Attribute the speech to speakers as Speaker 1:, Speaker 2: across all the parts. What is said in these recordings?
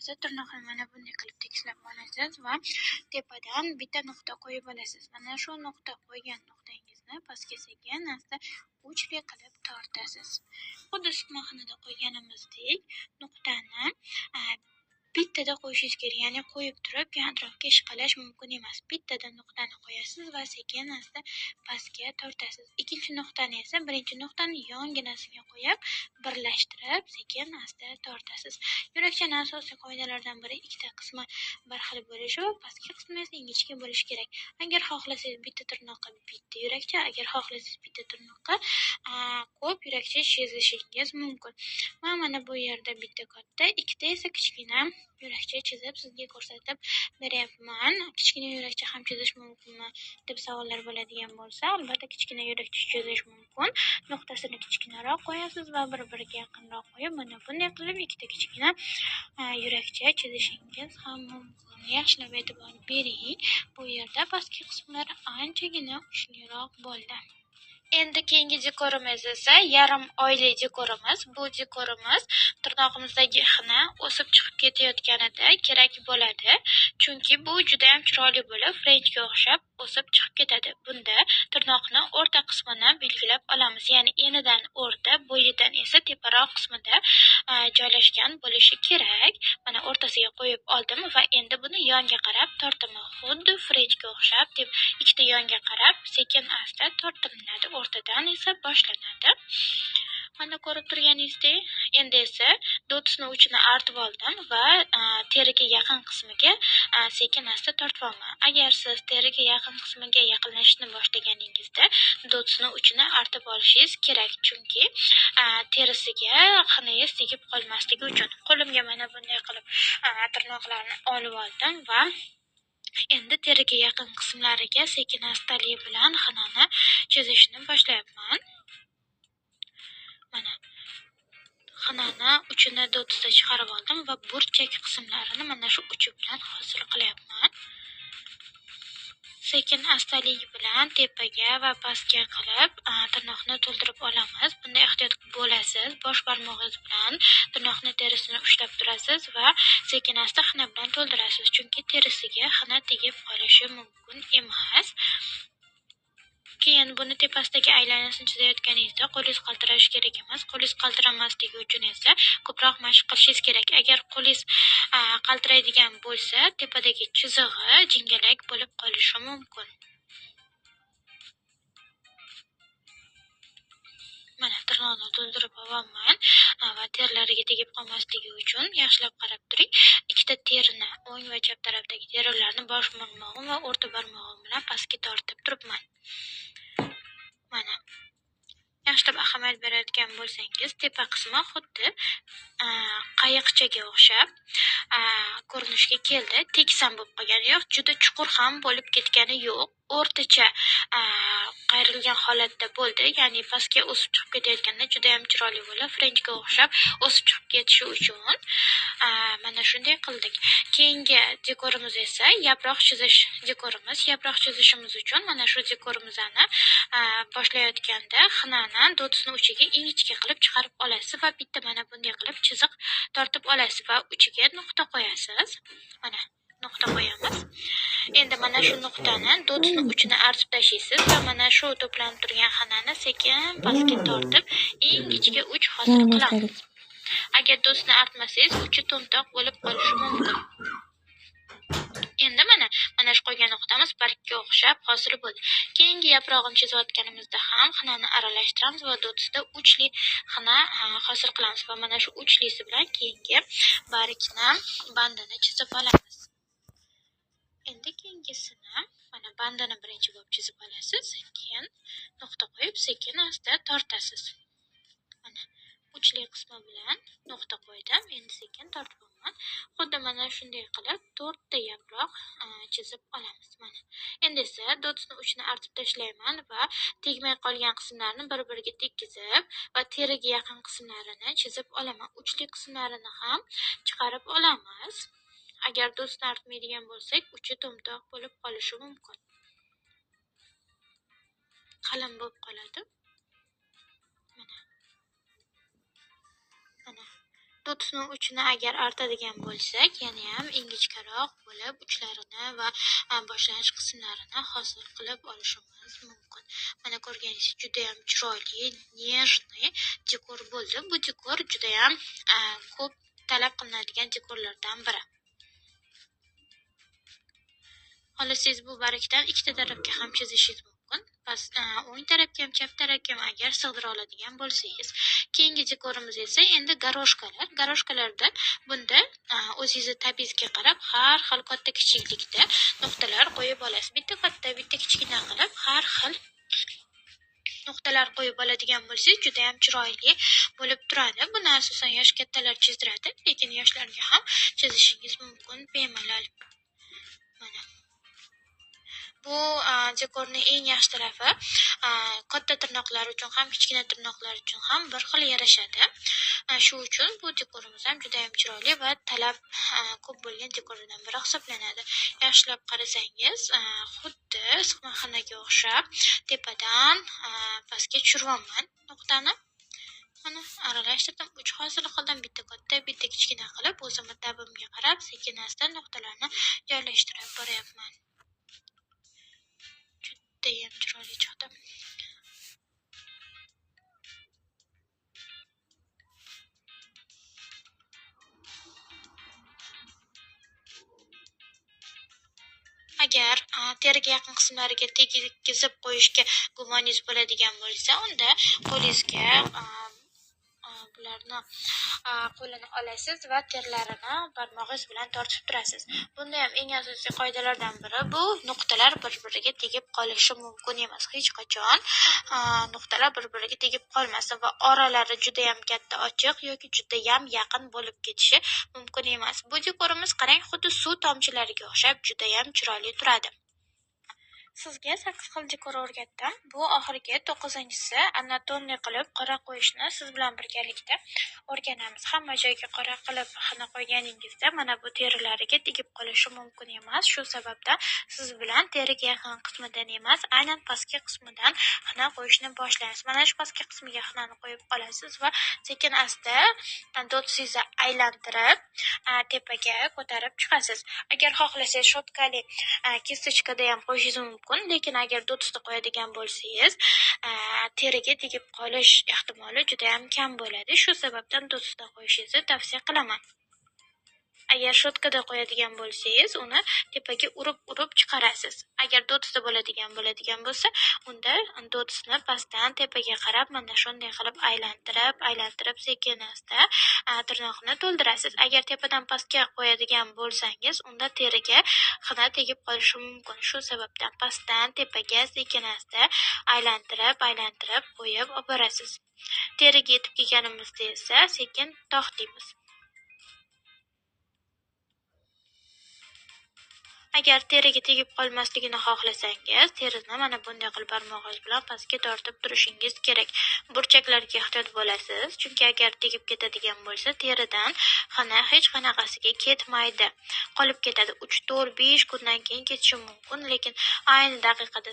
Speaker 1: esa tirnoqni mana bunday qilib tekislab olasiz va tepadan bitta nuqta qo'yib olasiz. Mana shu nuqta qo'ygan nuqtangizni pastga sekin asta uchli qilib tortasiz. Xuddi sutmoxonada qo'yganimizdek nuqtani bittada qo'yishingiz kerak, ya'ni qo'yib turib keyin atrofga ishqalash mumkin emas. Bittada nuqtani qo'yasiz va sekin asta pastga tortasiz. Ikkinchi nuqtani esa birinchi nuqtani yonginasiga qo'yib, birlashtirib sekin asta tortasiz. Yurakchani asosiy qoidalaridan biri ikkita qismi bir xil bo'lishi va pastki qismi esa ingichka bo'lishi kerak. Agar xohlasangiz bitta tirnoqqa bitta yurakcha, agar xohlasangiz bitta tirnoqqa ko'p yurakcha chizishingiz mumkin. Men mana bu yerda bitta katta, ikkita esa kichkina yurakcha chizib sizga ko'rsatib beryapman. Kichkina yurakcha ham chizish mumkinmi deb savollar bo'ladigan bo'lsa, albatta kichkina yurakcha chizish mumkin. Nuqtasini kichkinaroq qo'yasiz va bir-biriga yaqinroq qo'yib, mana bunday qilib ikkita kichkina yurakcha chizishingiz ham mumkin. Yaxshilab e'tibor bering. Bu yerda pastki qismlar anchagina uchliroq bo'ldi. Endi keyingi dekorimiz esa yarim oyli dekorimiz. Bu dekorimiz tirnog'imizdagi xina o'sib chiqib ketayotganida kerak bo'ladi. Chunki bu juda ham chiroyli bo'lib, frenchga o'xshab o'sib chiqib ketadi. Bunda tirnoqni o'rta qismini belgilab olamiz. Ya'ni enidan o'rta, bo'yidan esa teparoq qismida joylashgan bo'lishi kerak. Mana o'rtasiga qo'yib oldim va endi buni yonga qarab tortaman. Xuddi frenchga o'xshab deb ikkita yonga qarab sekin asta tortilinadi. O'rtadan esa boshlanadi. Mana ko'rib turganingizdek, endi esa dotsni uchini artib oldim va teriga yaqin qismiga sekin asta tortyapman. Agar siz teriga yaqin qismiga yaqinlashishni boshlaganingizda dotsni uchini artib olishingiz kerak, chunki terisiga xinangiz tegib qolmasligi uchun. Qo'limga mana bunday qilib tirnoqlarni olib oldim va endi teriga yaqin qismlariga sekin astalik bilan xinani chizishni boshlayapman. Mana xinani uchini dotsda chiqarib oldim va burchak qismlarini mana shu uchi bilan hosil qilyapman. Sekin astalik bilan tepaga va pastga qilib tirnoqni to'ldirib olamiz. Bunda ehtiyot bo'lasiz. Bosh barmog'ingiz bilan tirnoqni terisini ushlab turasiz va sekin asta xina bilan to'ldirasiz, chunki terisiga xina tegib qolishi mumkin emas. Keyin buni tepasidagi aylanasini chizayotganingizda qo'lingiz qaltirashi kerak emas. Qo'lingiz qaltiramasligi uchun esa ko'proq mashq qilishingiz kerak. Agar qo'lingiz qaltiraydigan bo'lsa, tepadagi chizig'i jingalak bo'lib qolishi mumkin. Mana tirnoqni to'ldirib olyapman va terilariga tegib qolmasligi uchun yaxshilab qarab turing. Ikkita terini, o'ng va chap tarafdagi terilarni bosh barmog'im va o'rta barmog'im bilan pastga tortib turibman. Mana yaxshilab ahamiyat berayotgan bo'lsangiz, tepa qismi xuddi qayiqchaga o'xshab ko'rinishga keldi. Tekis ham bo'lib qolgani yo'q, juda chuqur ham bo'lib ketgani yo'q. O'rtacha qayrilgan holatda bo'ldi. Ya'ni pastga o'sib chiqib ketayotganda juda ham chiroyli bo'lib, frenchga o'xshab o'sib chiqib ketishi uchun mana shunday qildik. Keyingi dekorimiz esa yaproq chizish dekorimiz. Yaproq chizishimiz uchun mana shu dekorimizni boshlayotganda xinani dotsni uchiga ingichka qilib chiqarib olasiz va bitta mana bunday qilib chiziq tortib olasiz va uchiga nuqta qo'yasiz. Mana nuqta qo'yamiz. Endi mana shu nuqtani dotsni uchini artib tashlaysiz va mana shu to'planib turgan xinani sekin pastga tortib ingichka uch hosil qilamiz. Agar dotsni artmasangiz, uchi to'mtoq bo'lib qolishi mumkin. Endi mana shu qo'ygan nuqtamiz bargga o'xshab hosil bo'ldi. Keyingi yaprog'ini chizayotganimizda ham xinani aralashtiramiz va dotsda uchli xina hosil qilamiz va mana shu uchlisi bilan keyingi bargni bandini chizib olamiz. Endi keyingisini mana bandini birinchi bo'lib chizib olasiz, keyin nuqta qo'yib sekin asta tortasiz. Mana uchli qismi bilan nuqta qo'ydim, endi sekin tortyapman. Xuddi mana shunday qilib to'rtta yaproq chizib olamiz. Mana endi esa dotsni uchini artib tashlayman va tegmay qolgan qismlarini bir-biriga tekkizib va teriga yaqin qismlarini chizib olaman. Uchli qismlarini ham chiqarib olamiz. Agar dotsni artmaydigan bo'lsak, uchi to'mtoq bo'lib qolishi mumkin. Qalin bo'lib qoladi. Mana. Mana. Dotsni uchini agar artadigan bo'lsak, yana ham ingichkaroq bo'lib uchlarini va boshlanish qismlarini hosil qilib olishimiz mumkin. Mana ko'rganingizdek juda ham chiroyli, нежный dekor bo'ldi. Bu dekor juda ham ko'p talab qilinadigan dekorlardan biri. Xohlasangiz bu bargdan ikkita tarafga ham chizishingiz mumkin. Past, o'ng tarafga ham, chap tarafga ham agar sig'dira oladigan bo'lsangiz. Keyingi dekorimiz esa endi goroshkalar. Goroshkalarda bunda o'zingizni tabingizga qarab har xil katta kichiklikda nuqtalar qo'yib olasiz. Bitta katta, bitta kichkina qilib har xil nuqtalar qo'yib oladigan bo'lsangiz juda ham chiroyli bo'lib turadi. Buni asosan yosh kattalar chizdiradi, lekin yoshlarga ham chizishingiz mumkin bemalol. Mana bu dekorning eng yaxshi tarafi, katta tirnoqlar uchun ham, kichkina tirnoqlar uchun ham bir xil yarashadi. Shu uchun bu dekorimiz ham juda ham chiroyli va talab ko'p bo'lgan dekorlardan biri hisoblanadi. Yaxshilab qarasangiz, xuddi issiqxonaga o'xshab tepadan pastga tushiryapman nuqtani. Mana aralashtirdim, uch hosil qildim, bitta katta, bitta kichkina qilib, o'zimni tabimga qarab sekin-asta nuqtalarni joylashtirib boryapman. Judayam chiroyli chiqdi. Agar teriga yaqin qismlariga tegizib qo'yishga gumoningiz bo'ladigan bo'lsa, unda qo'lingizga bularni qo'lini olasiz va terlarini barmog'ingiz bilan tortib turasiz. Bunda ham eng asosiy qoidalardan biri bu nuqtalar bir-biriga tegib qolishi mumkin emas. Hech qachon nuqtalar bir-biriga tegib qolmasin va oralari juda ham katta ochiq yoki juda ham yaqin bo'lib ketishi mumkin emas. Bu dekorimiz qarang, xuddi suv tomchilariga o'xshab juda ham chiroyli turadi. Sizga 8 xil dekor o'rgatdim. Bu oxirgi 9-inchisi anatoniya qilib qora qo'yishni siz bilan birgalikda o'rganamiz. Hamma joyga qora qilib xina qo'yganingizda mana bu terilariga tegib qolishi mumkin emas. Shu sababdan siz bilan teriga yaqin qismidan emas, aynan pastki qismidan xina qo'yishni boshlaymiz. Mana shu pastki qismiga xinani qo'yib olasiz va sekin asta dotsingizni aylantirib tepaga ko'tarib chiqasiz. Agar xohlasangiz shotkali kistochkada ham qo'yishingiz mumkin. Lekin agar dotsda qo'yadigan bo'lsangiz, teriga tegib qolish ehtimoli juda ham kam bo'ladi. Shu sababdan dotsda qo'yishingizni tavsiya qilaman. Agar shotkada qo'yadigan bo'lsangiz, uni tepaga urib-urib chiqarasiz. Agar dotsda bo'ladigan bo'lsa, unda dotsni pastdan tepaga qarab mana shunday qilib aylantirib, aylantirib sekin asta tirnoqni to'ldirasiz. Agar tepadan pastga qo'yadigan bo'lsangiz, unda teriga xina tegib qolishi mumkin. Shu sababdan pastdan tepaga sekin asta aylantirib, aylantirib qo'yib oborasiz. Teriga yetib kelganimizda esa sekin to'xtaymiz. Agar teriga tegib qolmasligini xohlasangiz, terini mana bunday qilib barmog'ingiz bilan pastga tortib turishingiz kerak. Burchaklarga ehtiyot bo'lasiz, chunki agar tegib ketadigan bo'lsa, teridan xina hech qanaqasiga ketmaydi. Qolib ketadi. 3, 4, 5 kundan keyin ketishi mumkin, lekin ayni daqiqada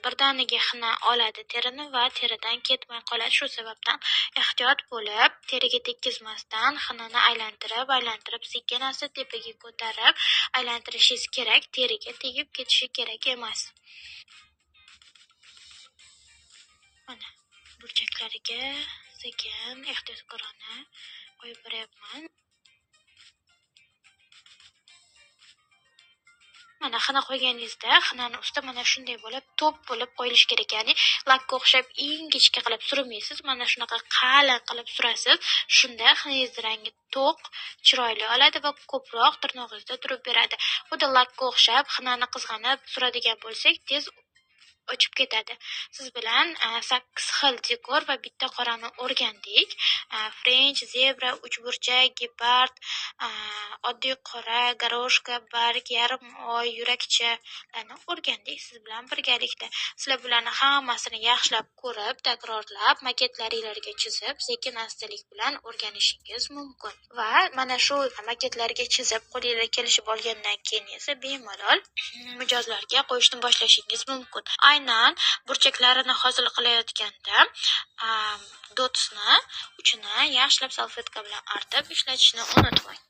Speaker 1: birdaniga xina oladi terini va teridan ketmay qoladi. Shu sababdan ehtiyot bo'lib, teriga tekkizmasdan xinani aylantirib, aylantirib sekin asta tepaga ko'tarib aylantirishingiz kerak, teriga tegib ketishi kerak emas. Mana burchaklariga sekin ehtiyotkorona qo'yib boryapman. Mana xina qo'yganingizda xinani usti mana shunday bo'lib to'p bo'lib qo'yilishi kerak, ya'ni lakka o'xshab ingichka qilib surmaysiz, mana shunaqa qalin qilib surasiz. Shunda xinangiz rangi to'q, chiroyli oladi va ko'proq tirnog'ingizda turib beradi. Xuddi lakka o'xshab xinani qizg'anib suradigan bo'lsak, tez o'chib ketadi. Siz bilan 8 xil dekor va bitta qorani o'rgandik. French, zebra, uchburchak, gepard, oddiy qora, goroshka, barg, yarim oy, yurakchalarni o'rgandik siz bilan birgalikda. Sizlar bularni hammasini yaxshilab ko'rib, takrorlab, maketlaringlarga chizib, sekin astalik bilan o'rganishingiz mumkin. Va mana shu maketlarga chizib, qo'lingizga kelishib olgandan keyin esa bemalol mijozlarga qo'yishni boshlashingiz mumkin. Aynan Aynan burchaklarini hosil qilayotganda dotsni uchini yaxshilab salfetka bilan artib ishlatishni unutmang.